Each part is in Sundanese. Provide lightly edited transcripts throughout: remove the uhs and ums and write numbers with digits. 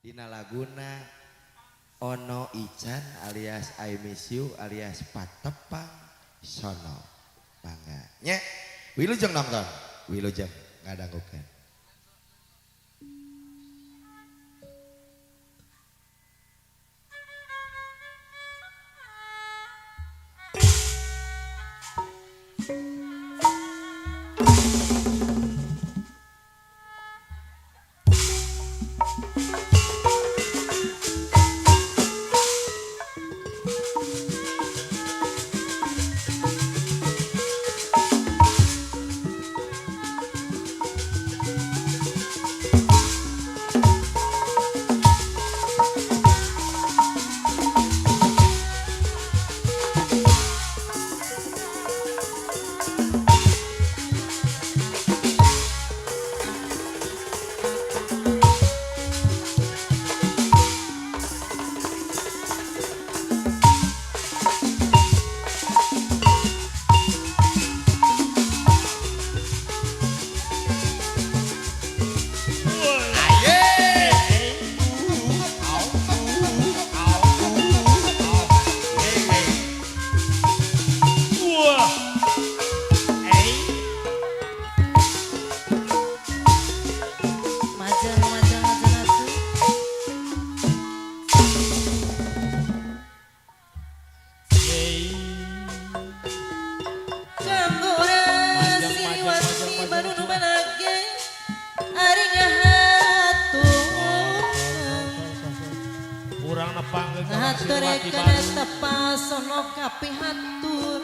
Dina laguna Ono Ican alias I Miss You alias Patepang Sono. Mangga. Nya, wilujeng nonton, wilujeng ngadangukeun.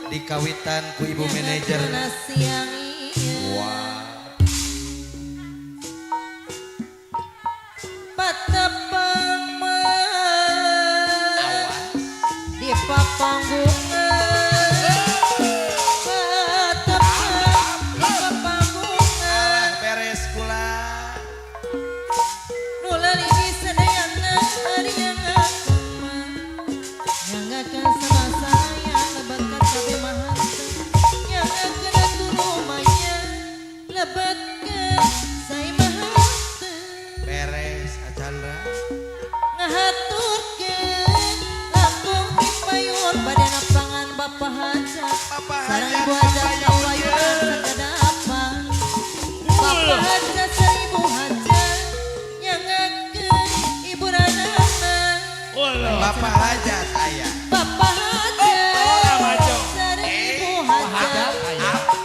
Dikawitan ku ibu manajer. Wah. Patepang mah di papanggungan. Patepang di papanggungan. Beres kula. Nulali sadayana ari yang mah. Yang akan sama saya lebat kabe mahanta. Yang akan turumanya lebat ke saya mahanta. Beres Acandra. Ngahaturkeun langkung ti payun bade napangan Bapak Hajat. Sareng Ibu Hajat kawayunan sakadapan. Bapak Hajat sareng Ibu Hajat nyangakeun Ibu Ranana. Bapak Hajat aya. Bapak Hajat sareng Ibu Hajat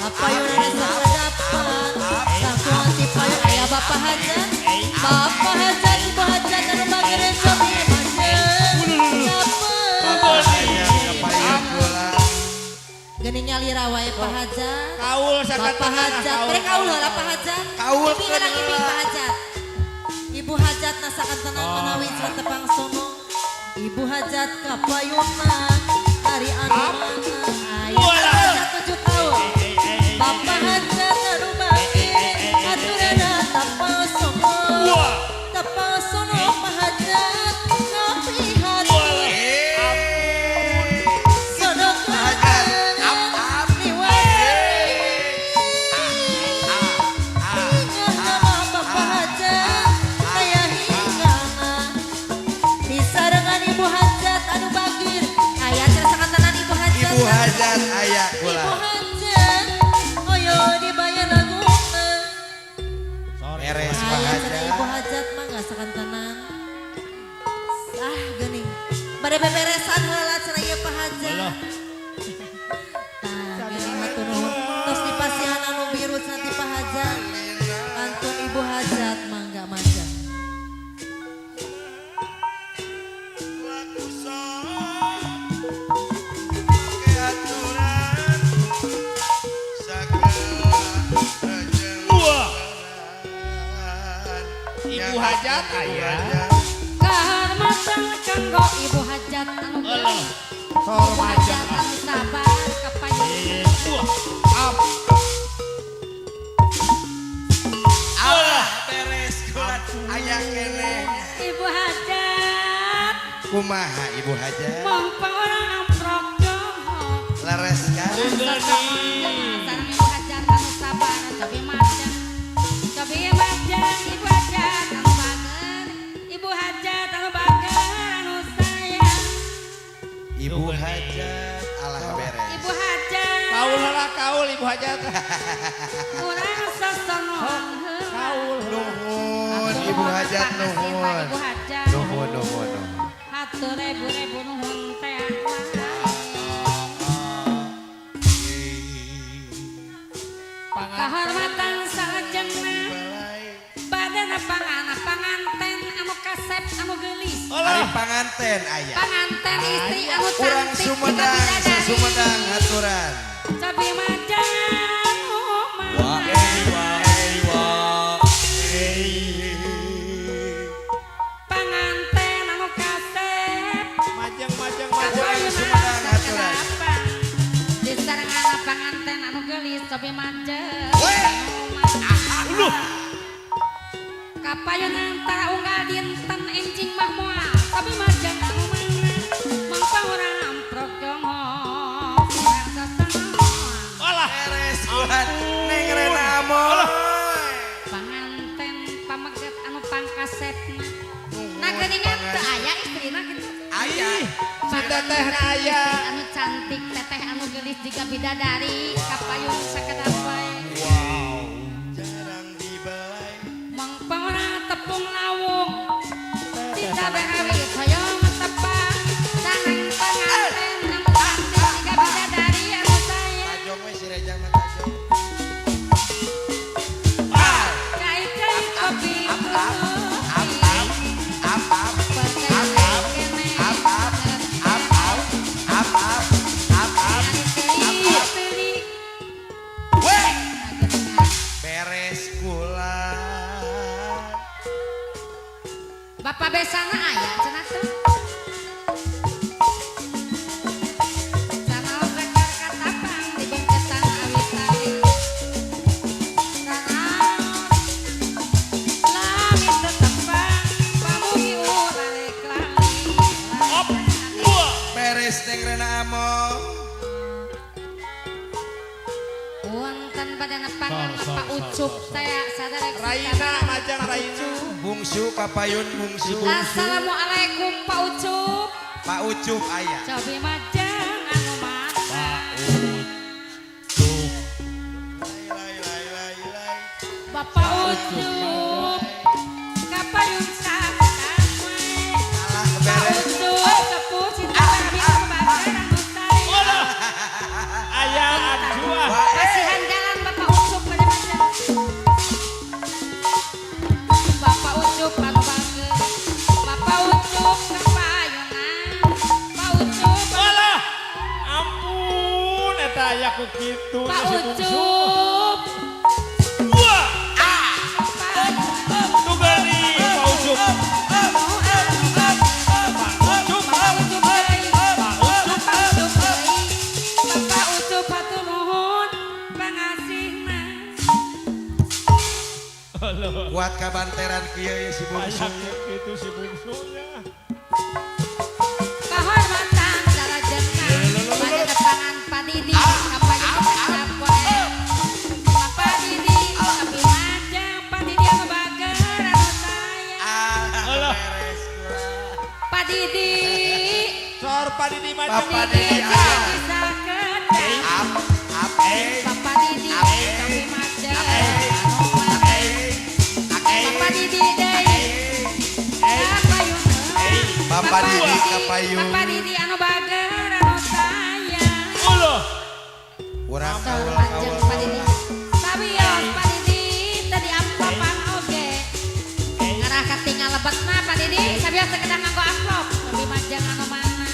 kapayunan sakadapan. Langkung ti payun aya Bapak Hajat. Bapak Hajat Ibu Hajat anu bageur cobi majeng. Geuning nyalira wae Pak Hajat. Kaul Bapak Hajat, mereka kaul heula Pak Hajat. Kaul Ibing heula ibing Pak Hajat. Ibu Hajat nasakan tenang menawi tepang sono. Ibu Hajat kapayunan ari anu mana. Aya Hajat 7 tahun. Bapak Hajat anu bageur aturana tapang sono. Tapang sono Pak Hajat kapihatur. Sono Hajat up up. Disarengan Ibu Hajat anu bagir aya sakantenan Ibu Hajat. Ibu Hajat aya Ibu kula. Hajat oyo dibayar laguna. Beres Pak Aya cenah Hajat. Ibu Hajat mah nggak sakantenan. Ah geuning. Bade beberesan heula cenah ieu Pak Hajat. Tah geuning hatur nuhun. Tos dipasihan anu biru cenah ti Pak Hajat. Kantun Ibu Hajat mangga manja. Ibu Hajat aya. Kahormatan kanggo Ibu Hajat anu geulis. Ibu Hajat anu sabar kapayun. Allah beres kula aya keneh. Ibu Hajat Kumaha Ibu Hajat? mongpang orang amprok joho. Leres kan? Sareng Ibu Hajat anu sabar cobi majeng. Cobi majeng Ibu Hajat anu bager. Ibu Hajat Ibu Hajat alah beres. Ibu Hajat. Kaul heula kaul Ibu Hajat. Urang sosonoan heula. Kaul. Nuhun Ibu Hajat nuhun. Ibu Hajat. Nuhun nuhun nuhun. Hatur ribu-ribu nuhun teh. Kahormatan salajengna badana pangana panganten anu kasep anu geulis. Ari panganten aya. Panganten istri anu Urang cantik Sumedang, Sumedang haturan. Cobi majan Wah, wah, Panganten anu kasep. Majeng majeng majeng. Urang Sumedang haturan. Di sarengana panganten anu geulis cobi majan. Uluh. Kapayunan tara unggal dinten enjing mah moal tapi majang anu mana mangpa urang amprok jongok urang sasenang. Alah. Beres kuat Neng Rena Amoy. Panganten pameget anu pangkasepna nah geuningan teu aya istrina kitu. Aya. Si teteh aya. Istri anu cantik teteh anu geulis jiga bidadari kapayun sakedap wae. Wow. Jarang dibelai. Mangpa urang tepung lawung disabehawi hoyong tepang sareng panganten anu cantik jiga bidadari anu sayang. Tajong we si Rejang mah tajong. Cai-cai kopi Ap ap ap ap percaya kene ap ap ap ap ap ap ap. Teri Weh. Beres kula. Bapak besana aya cenah teh. Sanaos rek katapang di bengketan awi-tawi. Sanaos langit tetepang pamugi urang rek lali. Op. Wah. Beres Neng Rena Amoy. Wonten badana pangan Sor, sor, Pak sor, Ucup sor, sor. teh saderek Raina majang Raina. Bungsu kapayun bungsu. Assalamualaikum Pak Ucup. Pak Ucup aya. Cobi majang anu mana. Pak Ucup. Lai lai lai lai. Bapak Ucup kapayun sakedap we. Alah Pak beres. Ucup sepuh cinta kami kebakaran anu sayang. Alah. Aya ajua. Wah, eh. Kasihan jalan Bapak Ucup pada macam. Bapak Ucup anu bager. Bapak Ucup kapayunan. Pak Ucup. Alah. Ampun eta aya ku kitu Pak si bungsu. Ucup. Wah. Pak Tuh geuning Pak Ucup. Pak Ucup. Bapak Ucup deui. Pak Ucup. Bapak Ucup deui. Bapak Ucup hatur nuhun pangasihna. Kuat kabanteran kieu ye si bungsu. Aya ku kitu si bungsunya. Kahormatan salajengna pada tepangan Pak Didi kapayun sakedap wae. Bapak Didi tapi majang Pak Didi anu bager anu sayang. Ah, Alah. beres kula. Pak Didi Sor Pak Didi majang. Bapak Didi Didi aya. sakedap. Ap ap eh Bapak Didi tapi majang anu bager. Bapak Didi deui kapayun. Bapak Didi kapayun. Bapak Didi anu bager anu sayang. Uluh. Urang Saur kaul panjang kaul. Pak Didi. Sawios Pak Didi tadi amplopan oge. Ngarah katingal lebetna Pak Didi, sawios teu kedah nganggo amplop. Lebih manjang anu mana?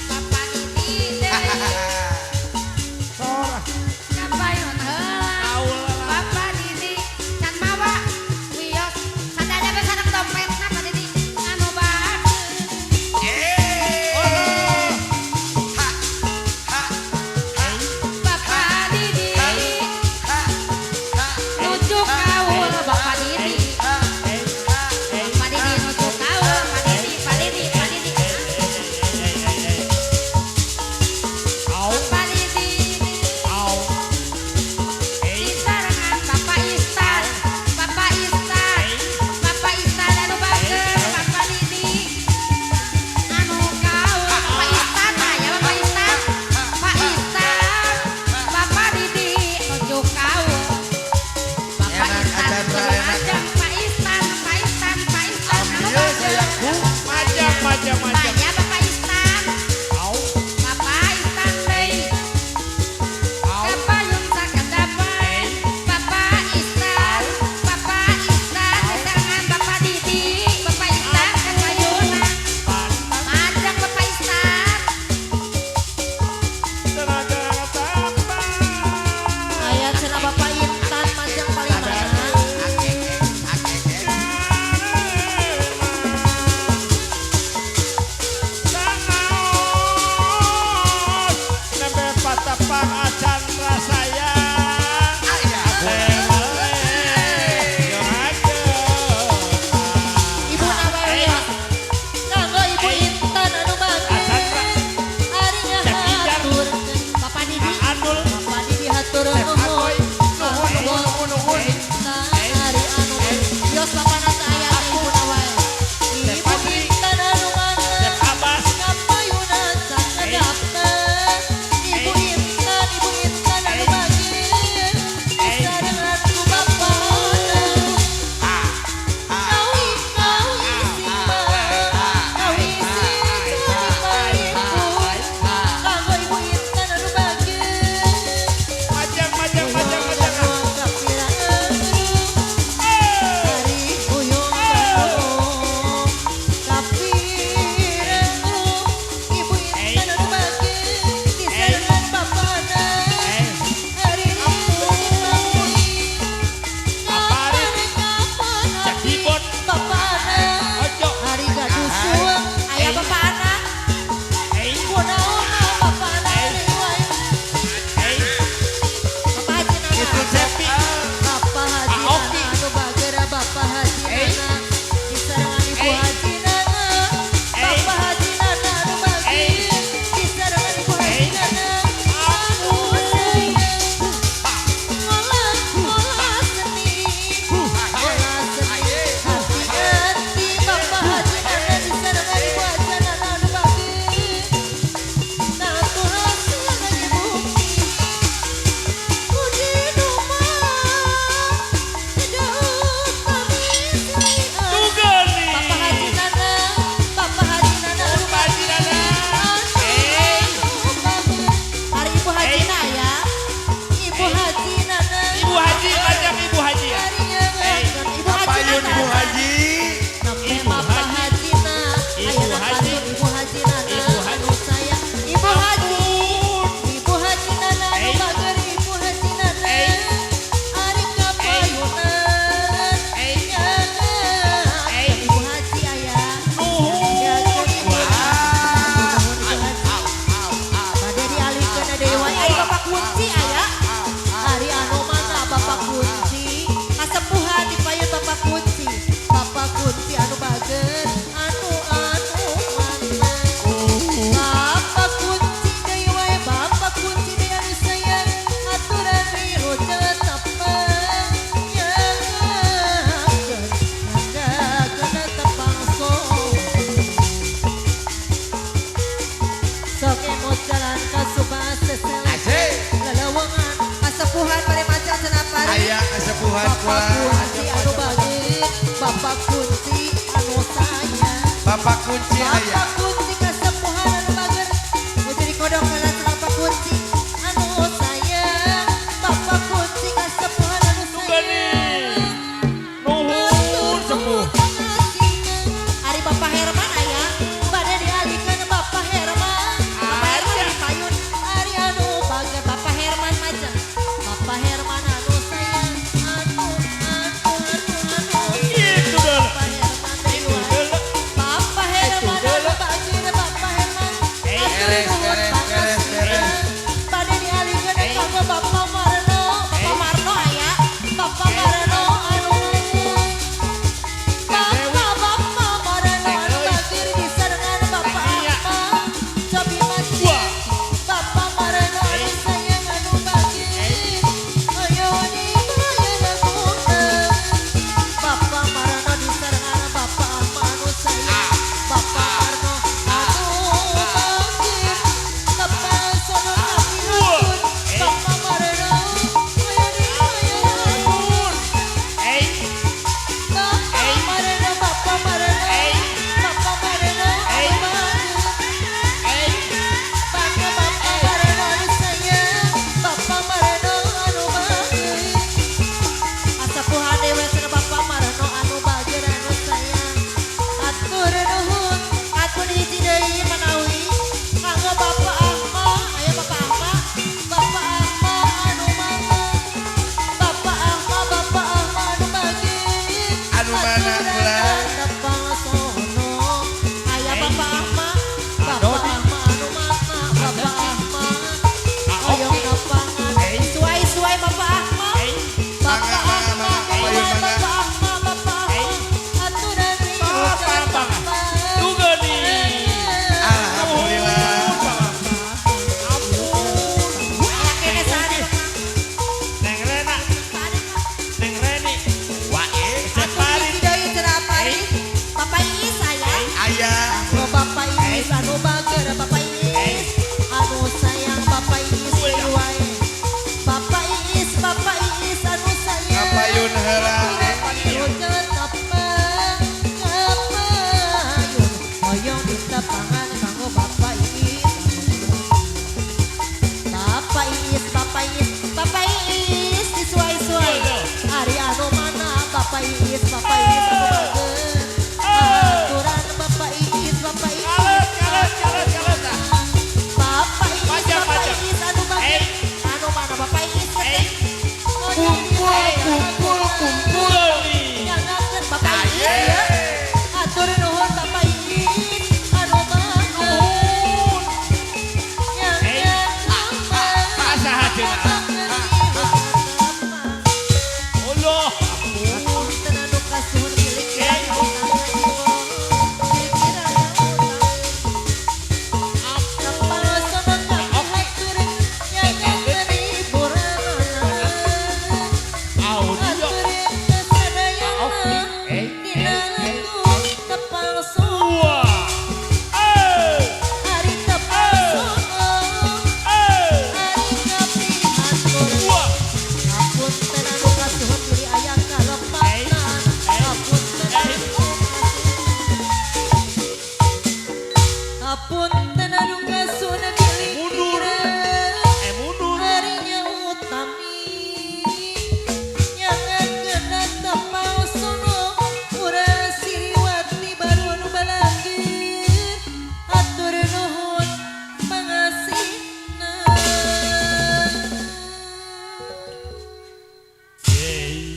Bapak Didi deui Sor. kapayun heula. Kaul lah. Bapak Didi can mawa wios sadaya we sareng dompetna Pak Didi anu bager. Eh. Ha ha ha Bapak Didi ha ha nuju kaul Bapak Didi. ha ha. Bapak Didi nuju kaul. Bapak kunci aya. Bapak kunci kasepuhan anu bager. Jadi kodok heula cenah Bapak kunci anu sayang. Bapak kunci kasepuhan anu sayang. Nuhun sepuh. Ari Bapak Herman aya, bade dialihkeun Bapak Herman. Bapak Herman di payun. Ari anu bager Bapak Herman majeng. Bapak Herman anu sayang, anu anu anu anu. Itu dulu. Bapak Herman Itu deui. dulu. Bapak Herman anu bager Bapak Herman. Atur Beres, nuhun beres, beres, beres. Bade dialihkeun kanggo Bapak Marno. Bapak Marno aya. Bapak Marno anu Bapak Bapak Marno anu bagir disarengan Bapak Ahmad. Cobi mati. Bapak Marno anu sayang anu bagir. Ayo dibayar guna. Bapak Marno disarengan Bapak Ahmad anu sayang. Bapak Marno anu bagir. Bapak sono kapihatur. Bapak Marno ayo dibayar guna. Eh, Bapak Marno, Bapak Marno, Bapak Marno, anu bagir. eh. Bapak Bapak Marno anu sayang, Bapak Marno anu bagir. Kasepuhan dewe cenah Bapak Marno anu bagir anu sayang. Atur nuhun, atur hiji deui manawi kanggo Bapak Ahmad, aya Bapak Ahmad, Bapak Ahmad anu mana? Bapak Ahmad, Bapak Ahmad anu bagir. Anu mana ulah? Tepang sono. Aya Bapak Ahmad, Bapak Ahmad anu mana? Bapak Ahmad. Hoyong nepangan. Suai-suai Bapak Ahmad. Bapak Mangga, mangga, Ahmad, mangga, payun, mangga. Bapak Ahmad, Bapak Ahmad. Aturan Bapak, Bapak. Tunggu nih. Alhamdulillah. Ampun. Aya kene saha Bapak? Neng Rena, Neng Reni. Wae. Atur hiji deui cenah Paris. Bapak Iis aya. Aya. Oh Bapak Iis anu bager Bapak Iis anu sayang Bapak Iis deui wae. Bapak Iis, Bapak Iis anu sayang. Kapayun heula. Hujan kapang kapayun hoyong ditepangan kanggo Bapak Iis. Bapak Iis, Bapak Iis, Bapak Iis disuai-suai. Ari anu mana Bapak Iis, Bapak Iis anu bager. Aturan Bapak Iis, Bapak Iis. Kalet, kalet, kalet, kalet. Bapak Iis, Panjang, Bapak panjang. Iis anu bager. Anu mana Bapak Iis? Eh. Kumpul, kumpul, kumpul. Tunggu nih. Nyangakeun Bapak Iis ya. Atur nuhun Bapak Iis anu bager. Nyangakeun Masa aja. Allah. Ampun. Anu kasuhun milik Audio. Eh, eh, eh. Wah. Eh, eh. Wah. Hapunten anu kasuhun bilih aya kalepatan. Hapunten anu kasuhun. Hapunten anu kasuhun bilih Mundur. kira. Eh, mundur. Harinya utami. Nyangakeun tepang sono. Urang Siriwati baru anu balanggir. Hatur nuhun pangasihna. Eh.